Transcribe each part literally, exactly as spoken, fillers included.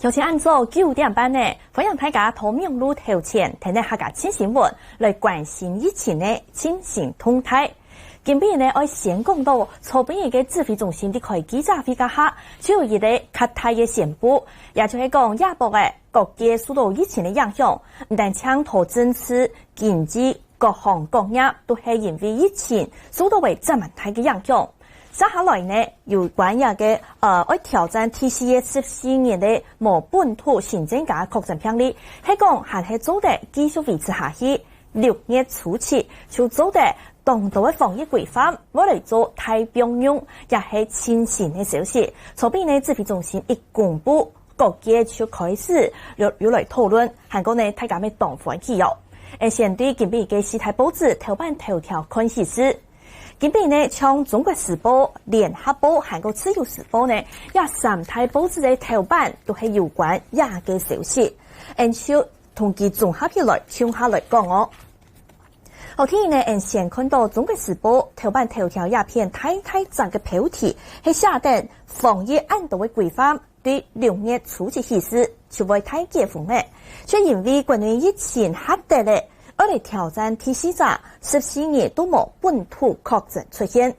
頭前暗早九點半呢，歡迎大家到網路頭前，聽聽客家新新聞，來關心疫情个最新動態。今晡日呢，愛先講到昨晡日个指揮中心在開記者會該下，就有一個較大个宣布，也就係講亞博个各界受到疫情个影響，毋單淨到政治、經濟、各行各業都係因為疫情受到个這麼大个影響。接下來呢，有關這個，呃，愛挑戰第四个十四日个無本土新增加確診病例，係講還係做得繼續維持下去。六月初七就做得當多个防疫規範，愛來做大放量，也係最新个消息。昨晡日呢，指揮中心一公布，各界就開始有，有來討論，還過呢，大家乜當歡喜哦。誒，先對今晡日个四大報紙頭版頭條看起先。今晡日呢，像中國時報、聯合報還過自由時報呢，這三大報紙个頭版都係有關這個消息。𠊎就同佢綜合起來，共下來講哦。好，第一呢，𠊎先看到中國時報頭版頭條這篇大大隻个標題，係寫等防疫恁多个規範，對六月初七起始就會大解封了，卻因為國內疫情較跌了，愛來挑戰第四隻十四日都無本土確診出現。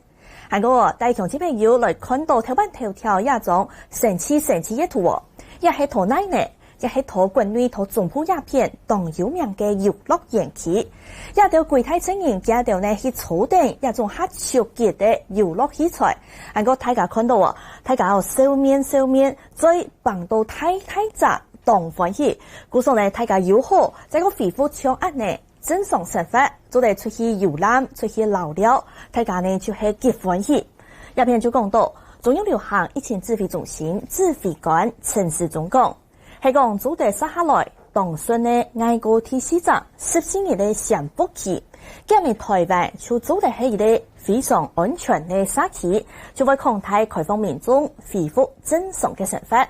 還過，帶鄉親朋友來看到頭版頭條這張生趣生趣个圖哦，這係在哪呢？這係在國內在中部這片當有名个遊樂園區。這兜歸大細人佢兜呢去坐等這種較刺激个遊樂器材。還過大家看到哦，大家哦笑面笑面，嘴擘到大大隻，當歡喜。故所呢，大家有好，再過恢復像恁呢，正常生活，做得出去遊覽，出去遶尞，大家呢就係極歡喜。這篇就講到，中央流行疫情指揮中心指揮官陳時中講，係講做得接下來，當順个，挨過第四隻十四日个潛伏期，該麼个臺灣就做得係一個非常安全个社區，就會擴大開放民眾恢復正常个生活。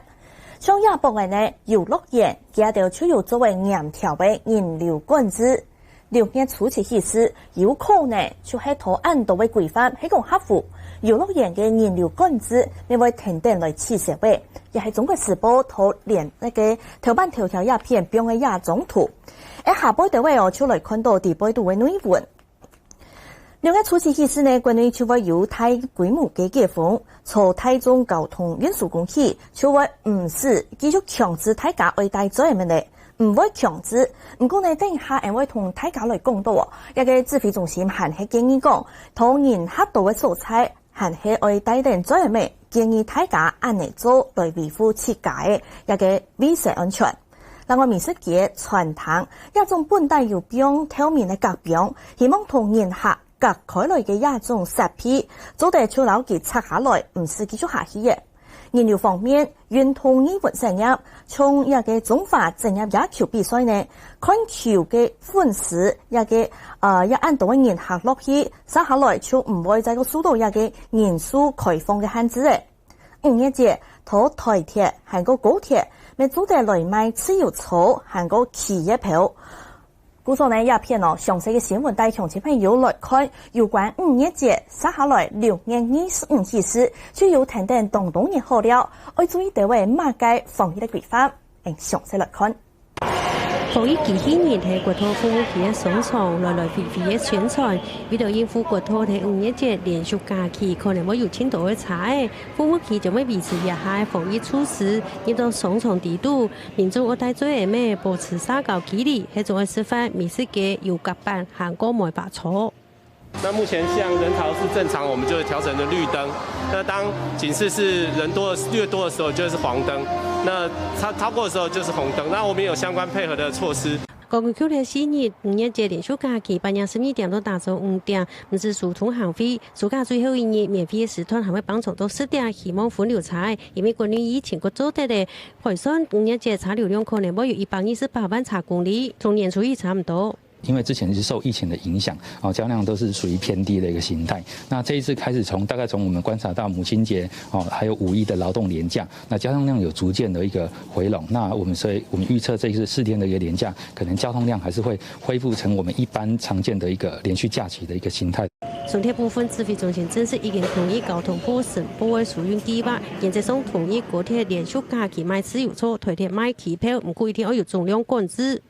像亞博个呢，遊樂園，佢兜就有做个嚴條个人流管制。六月初七起始，有可能就係在恁多个規範，係講客戶，遊樂園个人流管制，乜會停等來取消个。也係中國時報在聯，該個頭版頭條這篇放个這張圖。誒，下背兜个哦，就來看到底背肚个內文。六月初七起始呢，國內就會有大規模个解封，在大眾交通運輸工具就會毋使繼續強制大家愛戴嘴仔面了，毋會強制。毋過呢，等一下𠊎會同大家來講到哦，這個指揮中心還係建議講，在人較多个所在，還係愛戴等嘴仔面，建議大家恁呢做來維護自家个這個衛生安全。另外，美食街、餐廳，這種本底有放透明个隔枋，希望同人客隔開來个這種設備，做得就摎佢拆下來，毋使繼續下去个。人流方面，運動藝文產業，像這個中華職業野球比賽呢，看球个粉絲，這個，呃，這恁多个人客落去，接下來就毋會再過受到這個人數開放个限制了。五月節，在臺鐵還過高鐵，乜做得來買自由座還過企業票。故所呢，這篇哦，詳細个新聞帶鄉親朋友來看，有關五月節，接下來六月二十五起始，就有跈等當多人好尞，愛注意兜仔麼个防疫个規範，𠊎詳細來看。防疫機器人在國道服務區个商場來來回回个宣傳，為著應付國道在五月節連續假期可能會有盡多个車仔，服務區將會維持這下个防疫措施，入到商場底肚，民眾愛戴嘴仔面，保持社交距離，還做愛食飯、美食街、有甲板還過梅花座。那目前像人潮是正常，我們就會調整的綠燈。那當警示是人多的，略多的時候，就會是黃燈。那超，超過的時候就是紅燈。那我們有相關配合的措施。過去舊曆四日五月節連續假期，半夜十二點到打早五點，毋使收通行費。暑假最後一日，免費个時段還會放長到十點，希望分流車仔，因為國內疫情過做得了。核算五月節車流量可能會有一百二十八萬車公里，同年初一差毋多。因為之前是受疫情的影響，哦，交通量都是屬於偏低的一個形態。那這一次開始從，大概從我們觀察到母親節，哦，還有五一的勞動連假，那交通量有逐漸的一個回籠。那我們，所以我們預測這一次四天的一個連假，可能交通量還是會恢復成我們一般常見的一個連續假期的一個形態。重鐵部分，指揮中心證實已經同意交通部申報个疏運計畫，原則上同意高鐵連續假期賣自由座、台鐵賣機票，毋過一定愛有重量管制。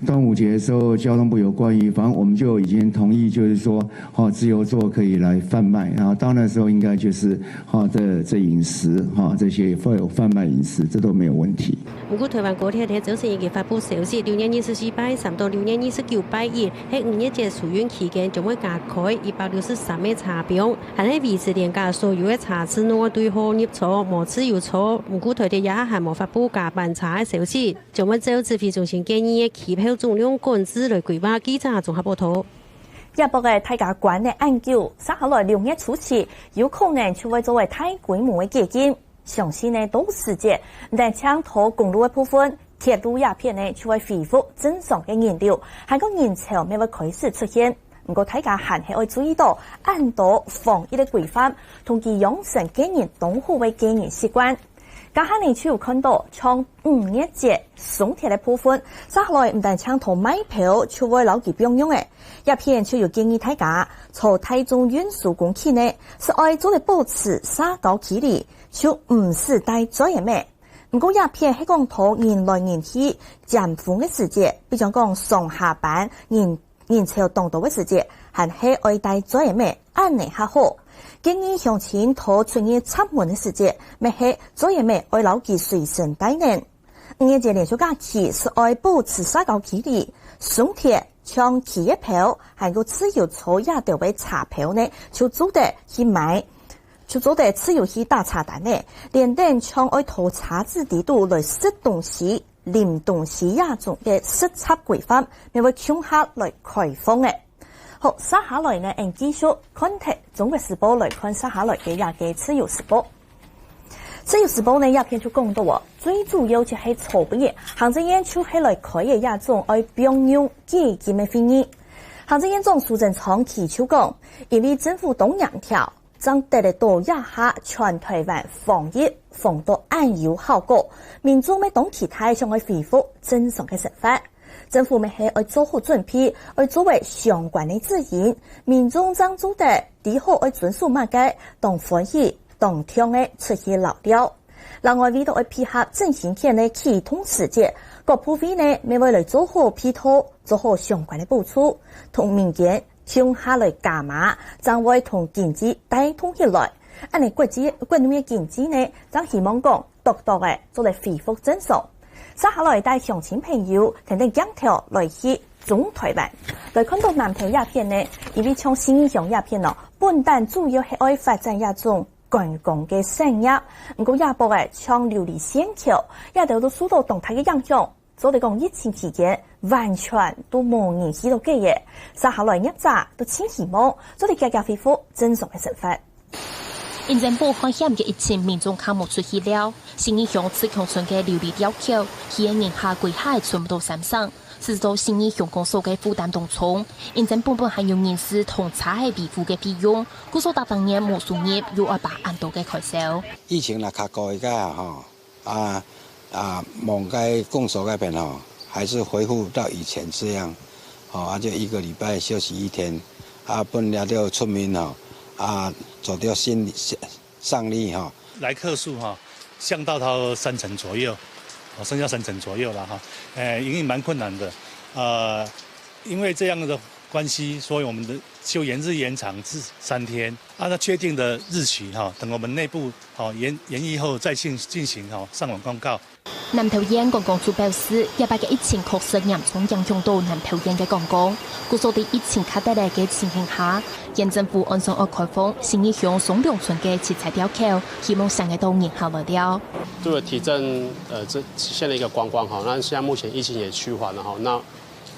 端午節的時候，交通部有关于，反正我们就已经同意，就是说，哈，自由座可以来贩卖，然后到那时候应该就是，哈，这这饮食，哈，这些会有贩卖饮食，这都没有问题。毋過，台灣高鐵係朝晨已經發布消息，六月二十四拜三到六月二十九拜一，係五月節疏運期間，將會加開一百六十三个車枋，還係維持原價所有个車次攏愛對號入座，無自由座。毋過，台鐵這下還無發布加班車个消息。 將會照指揮中心建議个機票重量管制來規劃。記者綜合報導。這駁个大家關个恁久，接下來六月初七有可能就會做个大規模个解禁。相信呢到時節，毋單淨在公路个部分，鐵路這片呢就會恢復正常个人流，還過人潮乜會開始出現。毋過大家還係愛注意到，恁多防疫个規範，同佢養成個人當好个個人習慣。 這下呢就有看到，像五月節、松鐵个部分，接下來毋單淨在賣票就會摎佢放樣仔，這片就有建議大家，坐大眾運輸工具呢，係愛做得保持社交距離，就毋使戴嘴仔乜。毋過這片係講在人來人去、尖峰个時節，比將講上下班人 人潮當多个時節，還係愛戴嘴仔乜，恁仔較好。建議鄉親在出入閘門个時節，乜係嘴仔乜愛摎佢隨身帶等。五月節連續假期係愛保持社交距離，松鐵、像企業票，還過自由座這兜个車票呢，就做得去買，就做得自由去打車單呢。連等像愛在車子底肚來食東西、 啉東西這種个實插規範，乜會共下來開放个。好，接下來呢，𠊎繼續看忒中國時報來看接下來个這个自由時報。自由時報呢，這片就講到哦，最主要就係昨晡日，行政院就係來開个這種愛放樣解禁个會議。行政院長蘇貞昌佢就講，因為政府當嚴條， 正得來到這下全台灣防疫防到恁有效果，民眾乜當期待想愛恢復正常个生活。政府乜係愛做好準備，愛做好相關个指引，民眾正做得知好愛遵守麼个，當歡喜、當暢个出去遶尞。另外，為著愛配合振興券个啟動時節，各部會呢，乜會來做好配套，做好相關个補助，同民間 共下來加碼，正會同經濟帶動起來。恁仔國際國內个經濟呢，正希望講，逐逐仔做得恢復正常。接下來帶鄉親朋友跈等鏡頭來去中台灣，來看到南投這片呢，因為像信義鄉這片哦，本旦主要係愛發展這種觀光个產業，毋過這駁仔像琉璃線橋，這兜都受到當大个影響。 做得講疫情期間，完全都無人去到該仔，接下來業者都盡希望做得遽遽恢復正常个生活。因政府風險个疫情，民眾較無出去尞。信義鄉自強村个琉璃吊橋，去个人客歸下个村都三省，使到信義鄉公所个負擔當重。因政府本本還有人事同車个維護个費用，故所逐逐年無收入，又愛把恁多个開銷。疫情若較過一下吼， 啊啊，望該公所該片吼，還是恢復到以前這樣，吼，啊就一個禮拜休息一天，啊分這兜村民吼，啊做到生理吼。來客數哈，降到差不多三成左右，哦，剩下三成左右了哈，誒，營運蠻困難的，呃，因為這樣的關係，所以我們的就延日延長至三天。啊，那確定的日期哈，等我們內部 好，研研議後再進進行好上網公告。南投縣觀光處表示，這擺个疫情確實嚴重影響到南投縣个觀光，故所在疫情較得來个情形下，縣政府按算愛開放信義鄉雙龍村个七彩吊橋，希望請得到人客來尞。為了提振呃這現在一個觀光哈，那現在目前疫情也趨緩了哈，那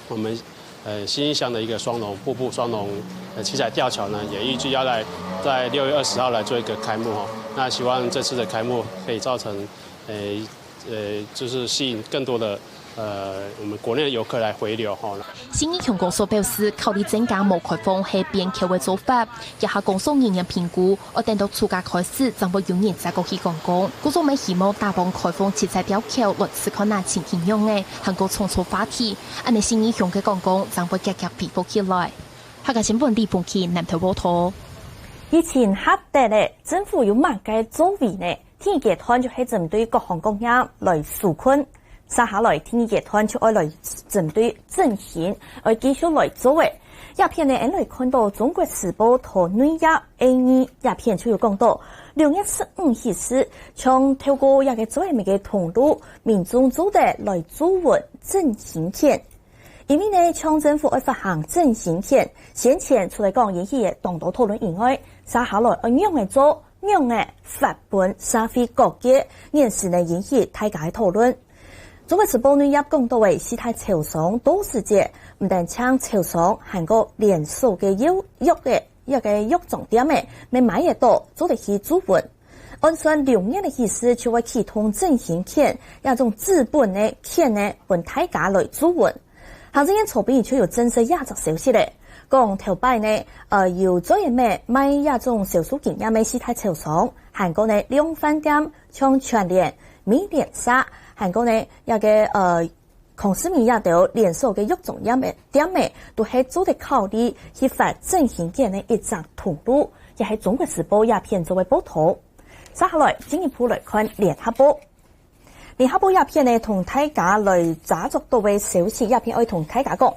我們 呃，信義鄉的一個雙龍瀑布、雙龍呃七彩吊橋呢，也預計要來在六月二十號來做一個開幕哈。那希望這次的開幕可以造成，呃呃，就是吸引更多的呃我們國內的遊客來回流哈。信義鄉公所表示，考慮增加無開放係變橋个做法，這下公所人員評估， 愛等到暑假開始，正會有人再過去觀光。故所乜希望打幫開放七彩吊橋來試看若情形仰仔，還過創造話題，恁仔信義鄉个觀光正會遽遽恢復起來。客家新聞李鳳琪南投報導。疫情較跌咧，政府有麼个作為呢？第一階段就係針對各行各業來紓困，接下來第二階段就愛來針對振興，愛繼續來做个。這片呢，𫣆來看到中國時報讀內頁A二這片就有講到，六月十五起勢，將透過這个最尾个通路，民眾做得來注文振興券。 因為呢，像政府愛發行振興券，先前除了講引起當多討論以外，接下來愛仰仔做，仰仔發分社會各界，現時呢引起大家个討論。中國時報內頁講到个四大超商到時節，毋單淨超商，還過連鎖个藥藥个一个藥妝店仔，乜買得到，做得去注文。 按算六月个起勢就會啟動振興券，這種紙本个券呢，分大家來注文。行政院昨晡日就有證實這隻消息咧，講頭擺呢，呃，有做一賣賣這種銷售經驗个四大超商，還過呢量販店，像全聯、美廉社，還過呢這个呃 康是美這兜連鎖个藥妝店个店仔，都係做得考慮去發振興券个一隻通路，也係中國時報這篇做个報導。接下來進一步來看聯合報。聯合報這篇呢，同大家來抓著到个消息，這篇愛同大家講。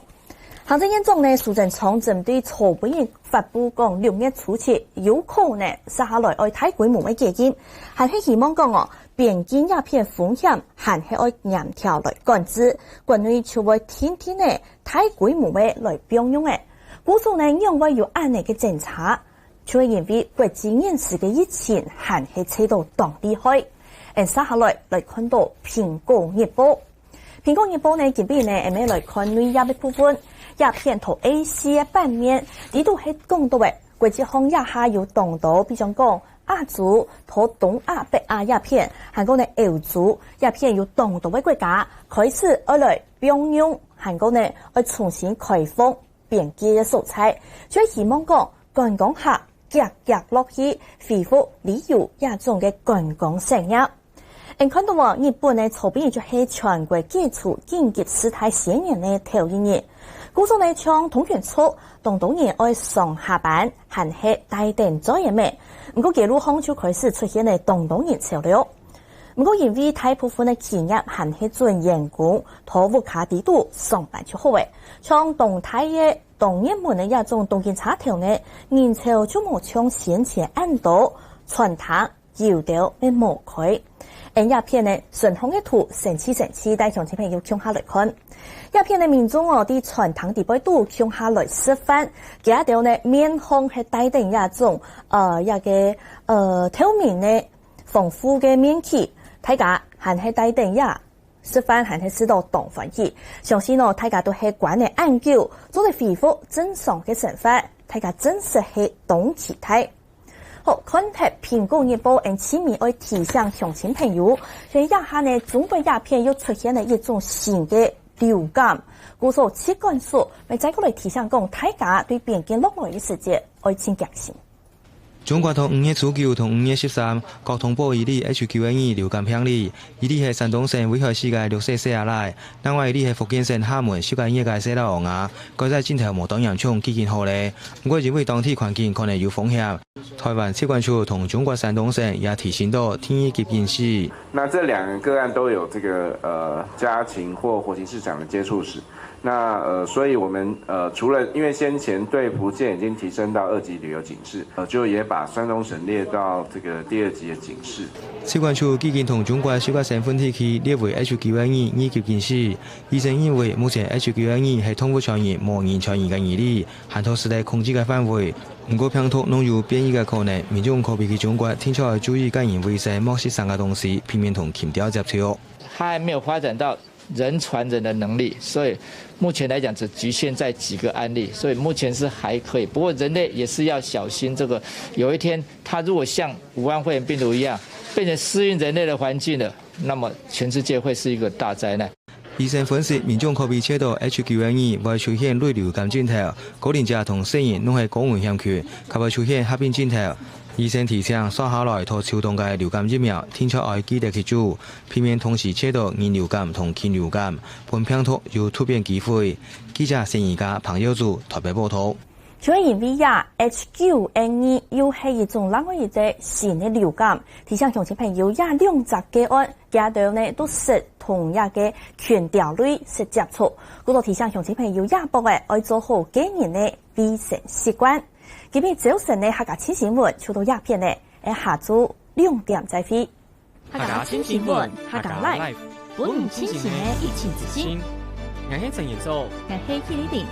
行政院長呢蘇貞昌針對昨晡日發布講，六月初七有可能接下來愛大規模个解禁，還係希望講哦， 邊境這片風險還係愛嚴調來管制，國內就會定定仔大規模个來放量仔。故所呢，仰會有恁仔个政策，就係因為國際現時个疫情還係吹到當厲害。𫣆接下來來看到蘋果日報。蘋果日報呢，今晡日呢，𫣆乜來看內頁个部分，這片頭A四个版面，裡肚係講到个國際上這下有當多，比將講 亞洲、到東亞、北亞這片，還過呢歐洲這片有當多个國家開始愛來放量，還過呢愛重新開放邊界个所在，就希望講觀光客遽遽落去，恢復旅遊這種个觀光產業。𫣆看到哦，日本呢昨晡日就係全國解除緊急事態宣言个頭一日，故所呢像通權族，當多人愛上下班， 還係戴等嘴仔咩。毋過街路項就開始出現了當多人潮了。毋過因為大部分个企業還係准員工在屋下底肚上班就好了，像當大个、當熱門个這種東京車頭呢，人潮就無像先前恁多，餐廳 有兜乜無開。𫣆這片呢，順風个圖，生趣生趣，帶鄉親朋友共下來看。這片呢，民眾哦，在餐廳底背肚共下來食飯，佢兜呢，面項係戴等這種，呃，這个，呃，透明个防護个面具，大家還係戴等這 食飯還係食到當歡喜。相信哦，大家都係關了恁久，做得恢復正常个生活，大家真實係當期待。好，看忒蘋果日報，𫣆盡尾愛提醒鄉親朋友，所以這下呢，中國這片又出現了一種新个流感。故所疾管署，乜再過來提醒講，大家對邊境落來个時節，愛盡小心。 中國在五月初九同五月十三，各通報一例H九N一流感病例，一例係山東省威海市个六歲細阿倈，另外一例係福建省廈門十個月个細老孲，該在症頭無當嚴重，既經好了。毋過因為當地環境可能有風險，臺灣疾管署同中國山東省也提醒到第二級警示。那這兩個個案都有這個，呃，家禽或活禽市場的接觸史。 那，呃，所以我們，呃，除了因為先前對福建已經提升到二級旅遊警示，呃，就也把山東省列到這個第二級的警示。疾管署既經同中國十個省份地區列為H九N一二級警示。醫生認為，目前H九N一係動物傳染、無人傳染个案例，還在適當控制个範圍。毋過病毒仍有變異个可能，民眾可避去中國，定著愛注意個人衛生，莫食生个東西，避免同禽鳥接觸。它還沒有發展到 人傳人的能力，所以目前來講只局限在幾個案例，所以目前是還可以。不過人類也是要小心這個，有一天它如果像武漢肺炎病毒一樣變成適應人類的環境了，那麼全世界會是一個大災難。醫生分析，民眾可避切到H九N一會出現類流感症頭，高齡者同細人攏係高危險群，較會出現合併症頭。醫生提醒，接下來在秋冬个流感疫苗，定著愛記得去注， 避免同時切到人流感同禽流感，分病毒有突變機會。記者陳怡嘉、彭佑祖臺北報導。就係因為這H九N二又係一種另外一隻新个流感，提醒鄉親朋友，這兩隻個案，佢兜呢都食同樣个全條類食接觸。故所提醒鄉親朋友，這駁仔愛做好個人个衛生習慣。今晡日朝晨个客家新新聞就到這片了，𠊎下晝兩點再會。 客家新新聞，客家Life，分你清醒个疫情資訊。𠊎係陳仁祖，𠊎係K麗玲。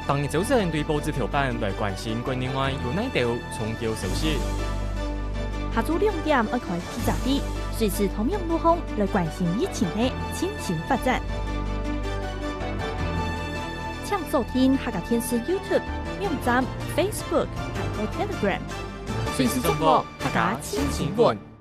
逐日朝晨對報紙頭版來關心國內外有哪兜重要消息。下晝兩點愛開記者會，隨時透過路項來關心疫情个最新發展。請鎖定客家電視YouTube、網站、Facebook還有Telegram，隨時掌握客家新新聞。